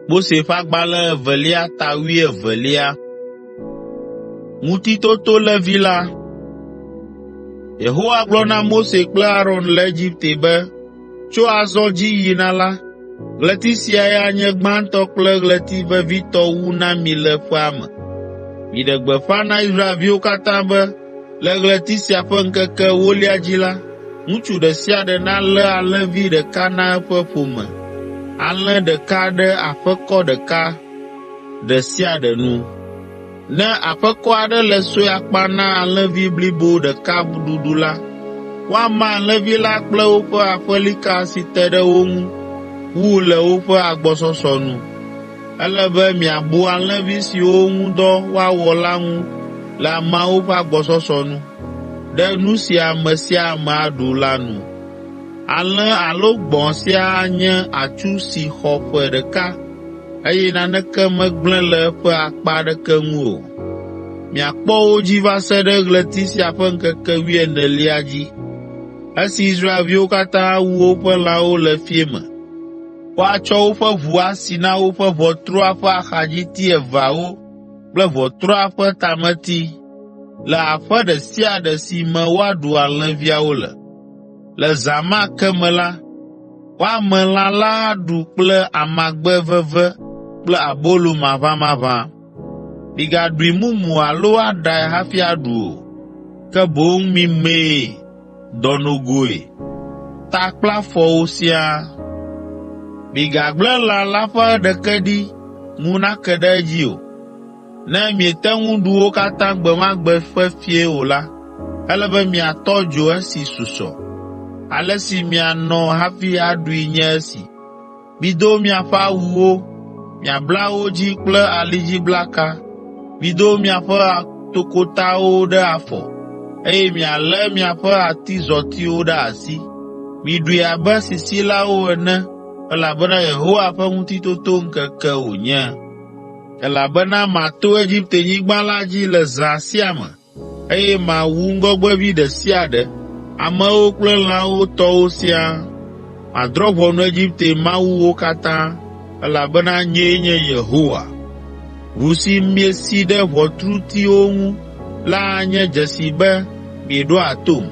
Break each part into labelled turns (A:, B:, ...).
A: Mose ƒe Agbalẽ Evelia ta wuievelia. Yehowa gblɔ na Mose kple Aron le Egipte be, “Tso azɔ dzi yina la, ɣleti siae anye gbãtɔ kple ɣleti vevitɔ wu na mi le ƒea me. Miɖe gbeƒã na Israelviwo katã be le ɣleti sia ƒe ŋkeke ewolia dzi la, ŋutsu ɖe sia ɖe nalé alẽvi ɖeka na eƒe ƒome, alẽ ɖeka ɖe aƒekɔ ɖeka ɖe sia ɖe nu. Ne aƒekɔ aɖe le sue akpa na alẽvi blibo ɖeka ɖuɖu la, woama alẽvi la kple woƒe aƒelika si te ɖe wo ŋu wu le woƒe agbɔsɔsɔ nu. Ele be miabu alẽvi siwo ŋu dɔ woawɔ la ŋu le ameawo ƒe agbɔsɔsɔ nu, ɖe nu si ame sia ame aɖu la nu. Alẽ alo gbɔ̃ sia anye atsu si xɔ ƒe ɖeka, eye naneke megblẽ le eƒe akpa aɖeke ŋu o. Miakpɔ wo dzi va se ɖe ɣleti sia ƒe ŋkeke wuienelia dzi, esi Israelviwo katã awu woƒe lãwo le fiẽ me. Woatsɔ woƒe ʋu asi na woƒe ʋɔtrua ƒe axadziti eveawo kple ʋɔtrua ƒe tameti le aƒe ɖe sia ɖe si me woaɖu alẽviawo le. Le zã ma ke me la, woame lã la aɖu kple amagbe veve kple abolo maʋamaʋã. Migaɖui mumu alo aɖae hafi aɖu o, ke boŋ mimee dɔnogoe, ta kple afɔwo siaa. Migagblẽ lã la ƒe ɖeke ɖi ŋu nake ɖe edzi o. Ne miete ŋu ɖu wo katã gbe ma gbe ƒe fiẽ o la, ele be miatɔ dzo esi susɔ. Ale si mianɔ hafi aɖui nye esi: Mido miaƒe awuwo, miabla wo dzi kple alidziblaka, mido miaƒe atokotawo ɖe afɔ, eye mialé miaƒe atizɔtiwo ɖe asi. Miɖui abe sisilawo ene, elabena Yehowa ƒe Ŋutitotoŋkeke wònye. Elabena mato Egiptenyigba la dzi le zã sia me, eye mawu ŋgɔgbevi ɖe sia ɖe, amewo kple lãwo tɔwo siaa. Madrɔ̃ ʋɔnu Egipte mawuwo katã, elabena nyee nye Yehowa. Ʋu si miesi ɖe ʋɔtrutiwo ŋu la anye dzesi be mieɖoa tom.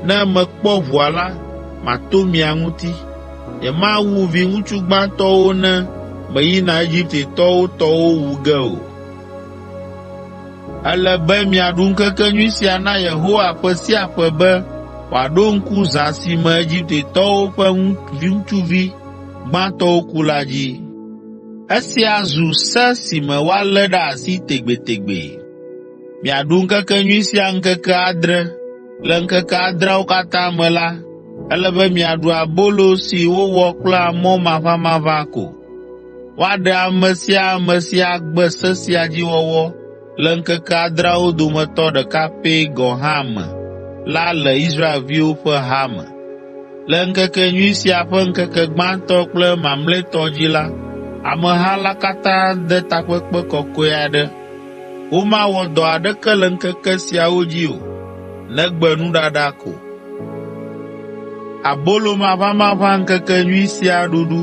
A: Ne mekpɔ ʋua la, mato mia ŋuti. Nyemawu viŋutsu gbãtɔwo ne meyina Egiptetɔwo tɔwo wu ge o. Ele be miaɖu ŋkekenyui sia na Yehowa ƒe sia ƒe be wòaɖo ŋku zã si me Egiptetɔwo ƒe ŋutsuvi gbãtɔwo ku la dzi. Esia zu se si me woalé ɖe asi tegbetegbe. Miaɖu ŋkekenyui sia ŋkeke adre. Le ŋkeke adreawo katã me la, ele be miaɖu abolo si wowɔ kple amɔ maʋamaʋã ko. Woaɖe ame sia ame si agbe se sia dzi wɔwɔ le ŋkeke adreawo dometɔ ɖeka pɛ gɔ̃ hã me la le Israelviwo ƒe ha me. Le ŋkekenyui sia ƒe ŋkeke gbãtɔ kple mamlɛtɔ dzi la, ameha la katã ade takpekpe kɔkɔe aɖe. Womawɔ dɔ aɖeke le ŋkeke siawo dzi o, negbe nuɖaɖa ko. Abolo Maʋamaʋã Ŋkekenyui sia ɖuɖu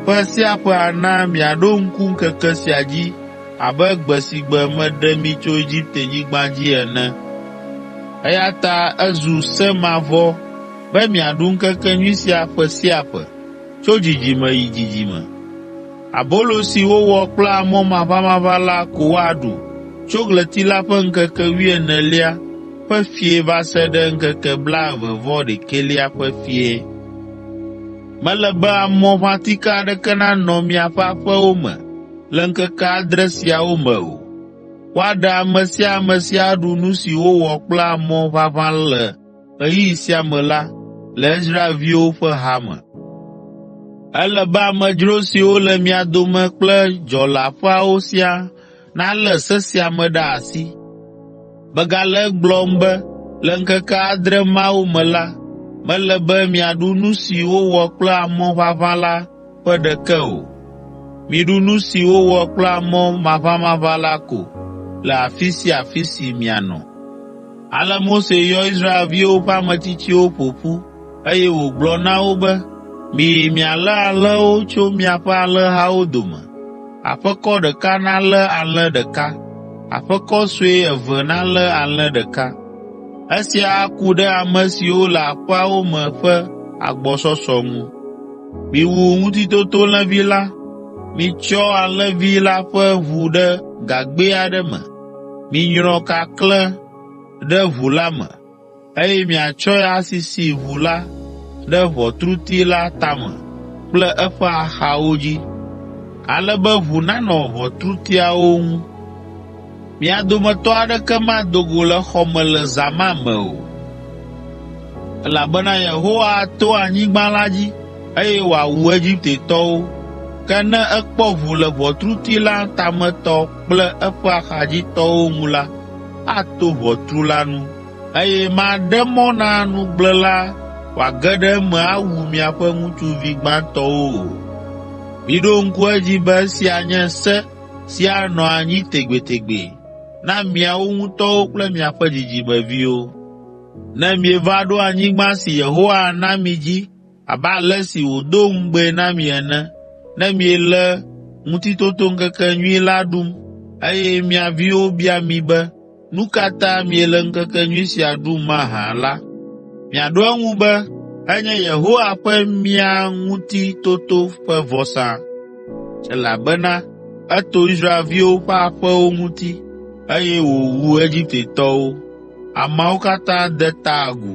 A: ƒe sia ƒe ana miaɖo ŋku ŋkeke sia dzi abe gbe si gbe meɖe mi tso Egiptenyigba dzi ene. Eya ta ezu se mavɔ be miaɖu ŋkekenyui sia ƒe sia ƒe, tso dzidzime yi dzidzime. Abolo si wowɔ kple amɔ maʋamaʋã la ko woaɖu tso ɣleti la ƒe ŋkeke wuienelia ƒe fiẽ va se ɖe ŋkeke blaeve-vɔ-ɖekɛlia ƒe fiẽ. Mele be amɔʋãtike aɖeke nanɔ miaƒe aƒewo me le ŋkeke adre siawo me o. Woaɖe ame sia ame si aɖu nu si wowɔ kple amɔ ʋaʋã le ɣeyiɣi sia me la le Israelviwo ƒe ha me. Ele be amedzro siwo le mia dome kple dzɔleaƒeawo siaa nalé se sia me ɖe asi. Megale egblɔm be le ŋkeke adre mawo me la, mele be miaɖu nu si wowɔ kple amɔ ʋaʋã la ƒe ɖeke o. Miɖu nu si wowɔ kple amɔ maʋamaʋã la ko le afi sia afi si mianɔ.” Ale Mose yɔ Israelviwo ƒe ametsitsiwo ƒo ƒu, eye wògblɔ na wo be, Miyi mialé alẽwo tso miaƒe alẽhawo dome. Aƒekɔ ɖeka nalé alẽ ɖeka, aƒekɔ sue eve nalé alẽ ɖeka. Esia aku ɖe ame siwo le aƒeawo me ƒe agbɔsɔsɔ ŋu. Miwu Ŋutitotolẽvi la, mitsyɔ alẽvi la ƒe ʋu ɖe gagbɛ aɖe me, minyrɔ kakle ɖe ʋu la me, eye miatsɔe asisi ʋu la ɖe ʋɔtruti la tame kple eƒe axawo dzi, ale be ʋu nanɔ ʋɔtrutiawo ŋu. Mia dometɔ aɖeke mado go le xɔ me le zã ma me o, elabena Yehowa ato anyigba la dzi, eye wòawu Egiptetɔwo. Ke ne ekpɔ ʋu le ʋɔtruti la tametɔ kple eƒe axadzitɔwo ŋu la, ato ʋɔtru la nu, eye maɖe mɔ na nugblẽla wòage ɖe eme awu miaƒe ŋutsuvi gbãtɔwo o. Miɖo ŋku edzi be esia nye se si anɔ anyi tegbetegbe na miawo ŋutɔwo kple miaƒe dzidzimeviwo. Ne mieva ɖo anyigba si Yehowa ana mi dzi abe ale si wòdo ŋugbee na mi ene, ne miele Ŋutitotoŋkekenyui la ɖum, eye mia viwo bia mi be, ‘Nu ka ta miele ŋkekenyui sia ɖum mahã?’ la, miaɖo eŋu be, ‘Enye Yehowa ƒe mía ŋuti toto ƒe vɔsa, elabena eto Israelviwo ƒe aƒewo ŋuti, eye wòwu Egiptetɔwo.’ ” Ameawo katã de ta agu,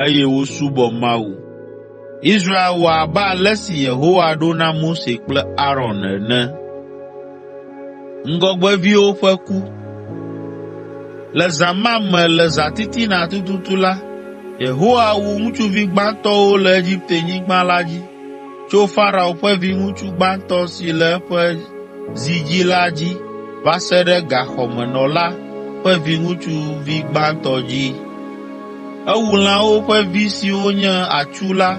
A: eye wosubɔ Mawu. Israel wɔ abe ale si Yehowa ɖo na Mose kple Aron ene. Le zã ma me le zãtitina tututu la, Yehowa wu ŋutsuvi gbãtɔwo le Egiptenyigba la dzi, tso Farao ƒe viŋutsu gbãtɔ si le eƒe zi dzi la dzi va se ɖe gaxɔmenɔla ƒe viŋutsuvi gbãtɔ dzi. Ewu lãwo ƒe vi siwo nye atsu la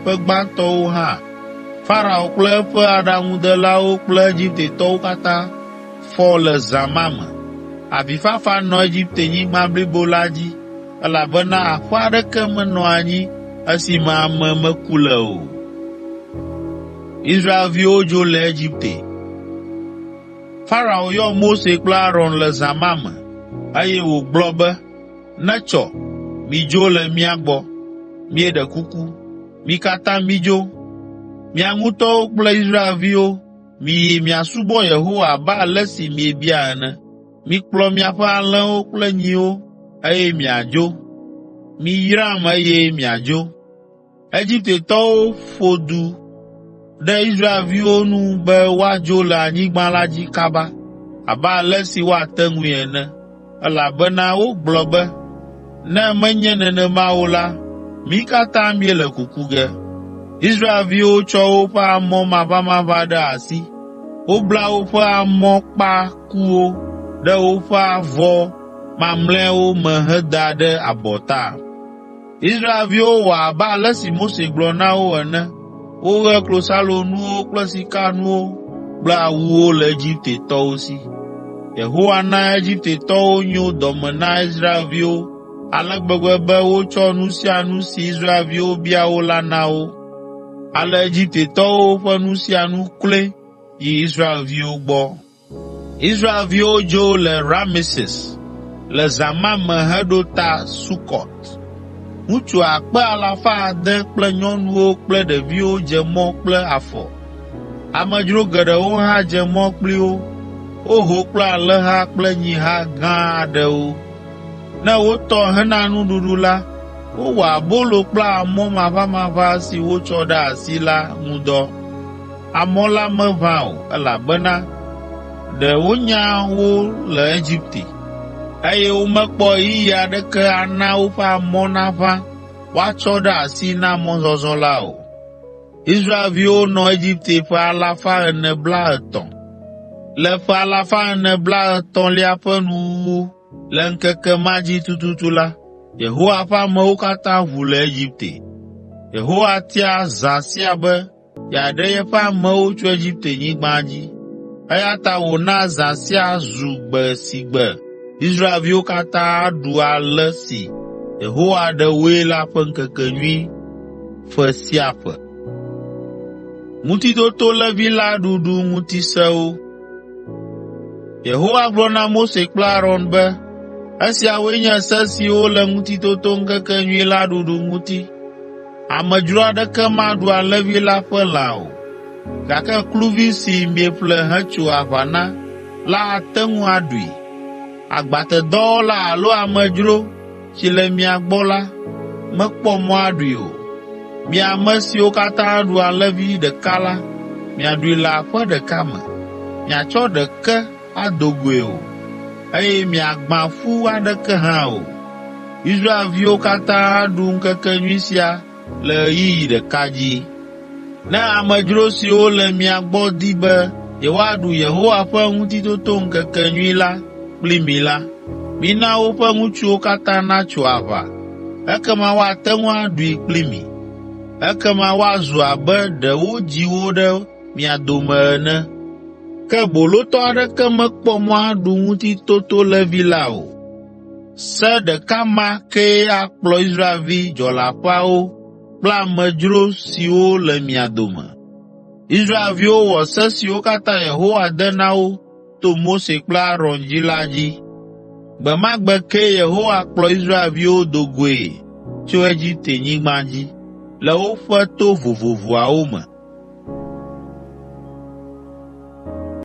A: ƒe gbãtɔwo hã. Farao kple eƒe aɖaŋudelawo kple Egiptetɔwo katã fɔ le zã ma me. Avifafa nɔ Egiptenyigba blibo la dzi, elabena aƒe aɖeke menɔ anyi esime ame meku le o. Farao yɔ Mose kple Aron le zã ma me, eye wògblɔ be, “Netsɔ, midzo le mía gbɔ! Míeɖe kuku, mi katã midzo! Mia ŋutɔwo kple Israelviwo, miyi miasubɔ Yehowa abe ale si miebia ene. Mikplɔ miaƒe alẽwo kple nyiwo, eye miadzo. Miyram eye miadzo.” Egiptetɔwo ƒo du ɖe Israelviwo nu be woadzo le anyigba la dzi kaba abe ale si woate ŋui ene, elabena wogblɔ be, “Ne menye nenema o la, mí katã míele kuku ge.” Israelviwo tsɔ woƒe amɔ maʋamaʋã ɖe asi. Wobla woƒe amɔkpakuwo ɖe woƒe avɔ mamlɛawo me heda ɖe abɔta. Israelviwo wɔ abe ale si Mose gblɔ na wo ene. Woɣe klosalonuwo kple sikanuwo kple awuwo le Egiptetɔwo si. Yehowa na Egiptetɔwo nyo dɔme na Israelviwo ale gbegbe be wotsɔ nu sia nu si Israelviwo bia wo la na wo. Ale Egiptetɔwo ƒe nu sia nu kloe yi Israelviwo gbɔ. Israelviwo dzo le Rameses le zã ma me heɖo ta Sukɔt. Ŋutsu akpe alafa ade kple nyɔnuwo kple ɖeviwo dze mɔ kple afɔ. Amedzro geɖewo hã dze mɔ kpli wo. Woho kple alẽha kple nyiha gã aɖewo. Ne wotɔ hena nuɖuɖu la, wowɔa abolo kple amɔ maʋamaʋã si wotsɔ ɖe asi la ŋu dɔ. Amɔ la meʋã o, elabena ɖe wonya wo le Egipte, eye womekpɔ ɣeyiɣi aɖeke ana woƒe amɔ naʋã woatsɔ ɖe asi na mɔzɔzɔ la o. Israelviwo nɔ Egipte ƒe alafa ene blaetɔ̃. Le ƒe alafa ene blaetɔ̃lia ƒe nuwuwu le ŋkeke ma dzi tututu la, Yehowa ƒe amewo katã ʋu le Egipte. Yehowa tia zã sia be yeaɖe yeƒe amewo tso Egiptenyigba dzi. Eya ta wòna zã sia zu gbe si gbe Israelviwo katã aɖu ale si Yehowa ɖe woe la ƒe ŋkekenyui ƒe sia ƒe. Yehowa gblɔ na Mose kple Aron be, “Esiawoe nye se siwo le Ŋutitotoŋkekenyui la ɖuɖu ŋuti. Amedzro aɖeke maɖu alẽvi la ƒe lã o, gake kluvi si mieƒle hetso aʋa na la ate ŋu aɖui. Agbatedɔwɔla alo amedzro si le mia gbɔ la mekpɔ mɔ aɖui o. Mi ame siwo katã aɖu alẽvi ɖeka la, miaɖui le aƒe ɖeka me. Miatsɔ ɖeke ado goe o, eye miagbã ƒu aɖeke hã o. Israelviwo katã aɖu ŋkekenyui sia le ɣeyiɣi ɖeka dzi. Ne amedzro siwo le mia gbɔ di be yewoaɖu Yehowa ƒe Ŋutitotoŋkekenyui la kpli mi la, mina woƒe ŋutsuwo katã natso aʋa, ekema woate ŋu aɖui kpli mi. Ekema woazu abe ɖe wodzi wo ɖe mia dome ene. Ke bolotɔ aɖeke mekpɔ mɔ aɖu Ŋutitotolẽvi la o. Se ɖeka ma kee akplɔ Israelvi dzɔleaƒeawo kple amedzro siwo le mia dome.” Israelviwo wɔ se siwo katã Yehowa de na wo to Mose kple Aron dzi la dzi. Gbe ma gbe kee Yehowa kplɔ Israelviwo do goe tso Egiptenyigba dzi le woƒe to vovovoawo me.